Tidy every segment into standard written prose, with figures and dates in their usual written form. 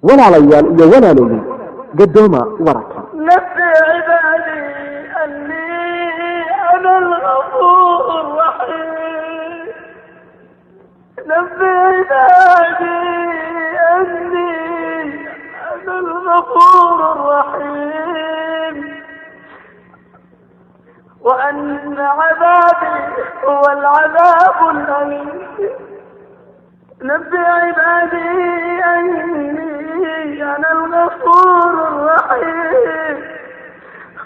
Walaalayaal iyo walaalooyin, gadooma wararka. نبئ عبادي أني أنا الغفور الرحيم. نبئ عبادي أني أنا الغفور الرحيم وأن عذابي هو العذاب الأليم. نبئ عبادي أني أنا الغفور الرحيم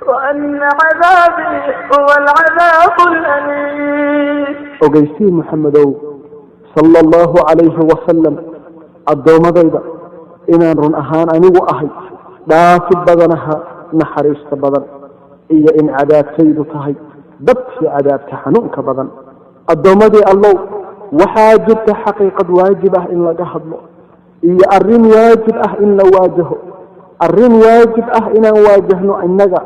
وأن عذابي هو العذاب الأليم. Ogeysii Maxamedow, sala Allahu calayhi wasalam, addoommadayda inaan run ahaan anigu ahay dhaafid badanaha naxariista badan iyo in cadaabtaydu tahay dabtii cadaabta xanuunka badan. Addoommadii Allow, waxaa jirta xaqiiqad waajib ah in laga hadlo iyo arrin waajib ah in la waajaho, arrin waajib ah inaan waajahno innaga,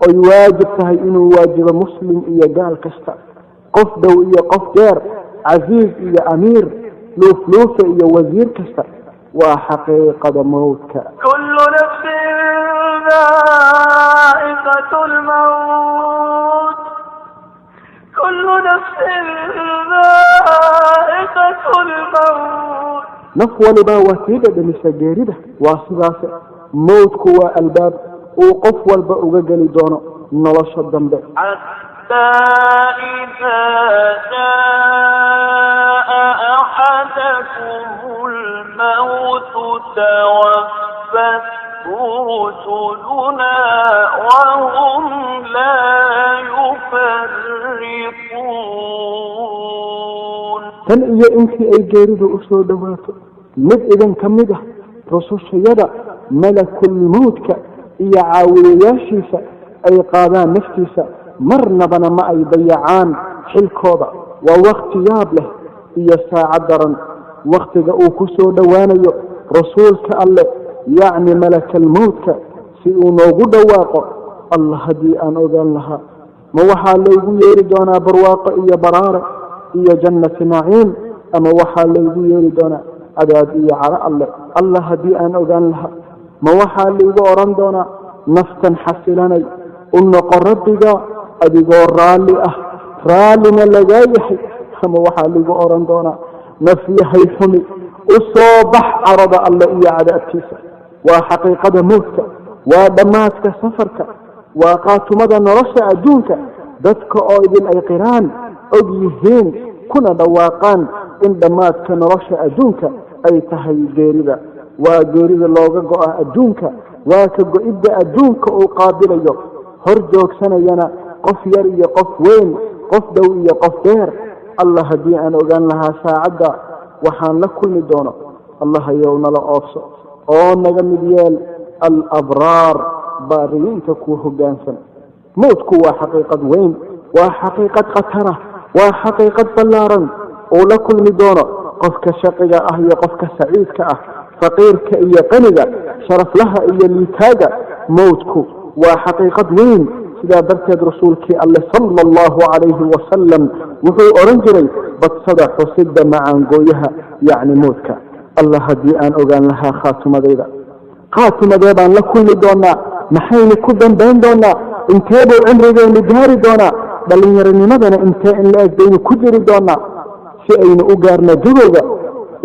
oy waajib tahay inuu waajibo muslim iyo gaal kasta, qof dhow iyo qof dheer, casiiz iyo amiir, luufluufe iyo wasiir kasta. Waa xaqiiqada mowdka. كل نفس ذائقة الموت، كل نفس ذائقة الموت. Naf walibaa waa tii dhadhamisa geerida. Waa sidaase, mowdku waa albaab uu qof walba uga geli doono nolosha dambe. حتى إذا جاء أحدكم الموت توفته رسلنا وهم لا يفرطون. Tan iyo intii ay geeridu usoo dhowaato mid idin ka mid ah, rusushayada malakulmowdka iyo caawiyayaashiisa ay qaadaan naftiisa, marnabana ma ay dayacaan xilkooda. Waa wakti yaab leh iyo saacad daran, waktiga uu ku soo dhowaanayo rasuulka Alle, yacni malakalmowdka, si uu noogu dhawaaqo. Allah, haddii aan ogaan lahaa, ma waxaa laygu yeeri doonaa barwaaqo iyo baraare iyo jannati naciim, ama waxaa laygu yeeri doonaa cadaab iyo caro Alle? Allah, haddii aan ogaan lahaa, ma waxaa laygu odhan doonaa: "Naftan xasilanay, u noqo Rabbiga adigoo raalli ah, raallina lagaa yahay," ama waxaa laygu odhan doonaa: "Naf yahay xumi, u soo bax carada Alle iyo cadaabkiisa"? Waa xaqiiqada mowdka, waa dhammaadka safarka, waa qaatumada nolosha adduunka. Dadka oo idin ay qiraan, og yihiin, kuna dhawaaqaan in dhammaadka nolosha adduunka ay tahay geerida. Waa geerida looga go'a adduunka, waa ka go'idda adduunka uu qaabilayo, hor joogsanayana qof yar iyo qof weyn, qof dhow iyo qof dheer. Allah, haddii aan ogaan lahaa saacadda waxaan la kulmi doono. Allah ayow, nala oofso oo naga mid yeel alabraar, baariyiinta kuwa hoggaansan. Mowdku waa xaqiiqad weyn, waa xaqiiqad khatara, waa xaqiiqad ballaaran uu la kulmi doono qofka shaqiga ah iyo qofka saciidka ah, faqiirka iyo qaniga, sharaflaha iyo liitaaga. Mowdku waa xaqiiqad weyn. Sidaa darteed rasuulkii Alle, sala Allahu calayhi wasalam, wuxuu odhan jiray: "Badsada xusidda macaangooyaha," yacni mowdka. Allah, haddii aan ogaan lahaa khaatumadayda. Khaatumadee baan la kulmi doonaa? Maxaynu ku dambayn doonaa? Intee buu cimrigeenu gaari doonaa? Dhallinyaronimadana intee in la eg baynu ku jiri doonaa si aynu u gaarno gabowga?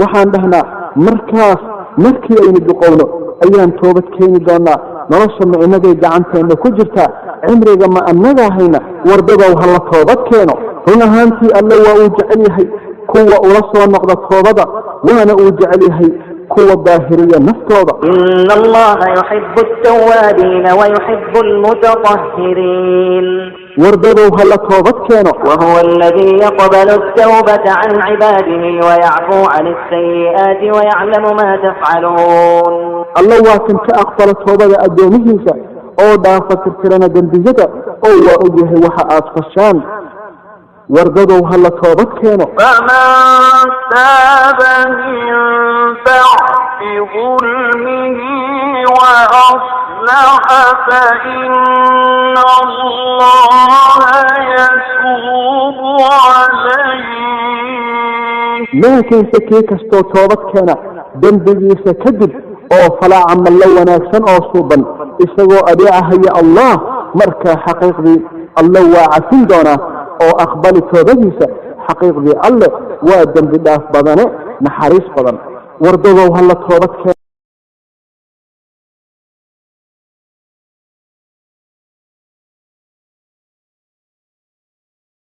Waxaan dhahnaa markaas markii aynu duqowno ayaan toobad keeni doonaa. Nolosha ma inagay gacanteenna ku jirtaa? Cimriga ma annaga hayna? Wardadow, ha la toobad keeno. Run ahaantii Alle waa uu jecel yahay kuwa ula soo noqda toobada, waana uu jecel yahay kuwa daahiriya naftooda. إن الله يحب التوابين ويحب المتطهرين. Wardadow, ha la toobad keeno. وهو الذي يقبل التوبة عن عباده ويعفو عن السيئات ويعلم ما تفعلون. Alla waa kan ka aqbala toobada addoomihiisa oo dhaafa, tirtirana dembiyada, oo waa og yahay waxa aad fashaan. Wardadow, ha la toobad keeno. فمن تاب من بعد ظلمه وأصلح فإن الله يتوب عليه. Laakiinse kii kastoo toobad keena dembigiisa kadib Oo falaa camallo wanaagsan oo suuban, isagoo adeecahaya Allah, markaa xaqiiqdii Alle waa cafin doonaa oo aqbali toobadiisa. Xaqiiqdii Alle waa dembi dhaaf badane, naxariis badan. Wardadow, hala toobad keen.